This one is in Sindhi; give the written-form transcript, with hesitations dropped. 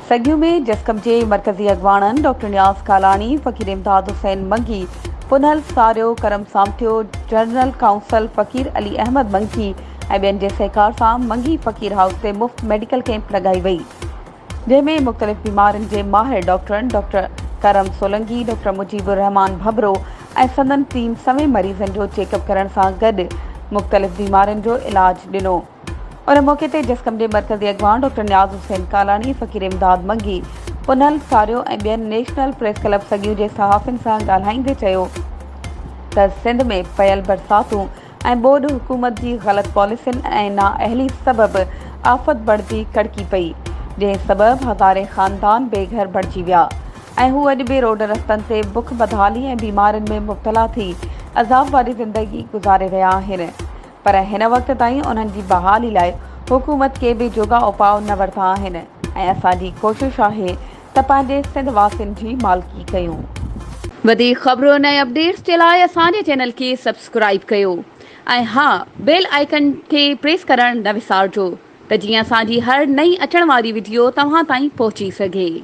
سڳيون ۾ جسقم جي مرڪزي اڳواڻن ڊاڪٽر نياز ڪالاڻي، فقير امداد حسين منگي، پنهل ساريو، ڪرم سامٽيو، جنرل ڪائونسل فقير علي احمد منگي ۽ ٻين جي سهڪار سان منگي فقير هائوس تي مفت ميڊيڪل ڪئمپ لڳائي وئي جنهن ۾ مختلف بيمارين جي ماهر ڊاڪٽرن ڊاڪٽر ڪرم سولنگي، ڊاڪٽر مجيب الرحمان ڀبرو ۽ سندن ٽيم سوين مريضن جو چيڪ اپ ڪرڻ سان گڏ مختلف بيمارين جو علاج ڏنو. ان موقعي تي جسقم جي مرڪزي اڳواڻ ڊاڪٽر نياز حسين ڪالاڻي، فقير امداد منگي، پنهل ساريو ۽ ٻين نيشنل پريس ڪلب سڳيون جي صحافين سان ڳالهائيندي چيو ته سنڌ ۾ پيل برساتون ۽ ٻوڏ حڪومت جي غلط پاليسين ۽ نااهلي سبب آفت بڻجي ڪڙڪي پئي جنهن سبب هزارين خاندان بي گهر بڻجي ويا ۽ هو اڄ به روڊ رستن تي بک بدحالي ۽ بيمارين ۾ مبتلا ٿي عذاب واري زندگي گذاري رهيا آهن. پر هن وقت تائين انهن جي بحالي لاء حڪومت ڪي به جوڳا اپاء نه ورتا آهن ۽ اسان جي ڪوشش آهي ته پنهنجي سنڌ واسين جي مالڪي ڪيون. وڌيڪ خبرن ۽ اپڊيٽس جي لاء اسان جي چينل کي سبسڪرائيب ڪيو ۽ ها بيل آئيڪن کي پريس ڪرڻ نه وسارجو ته جيئن اسان جي هر نئين اچڻ واري وڊيو توهان تائين پهچي سگهي.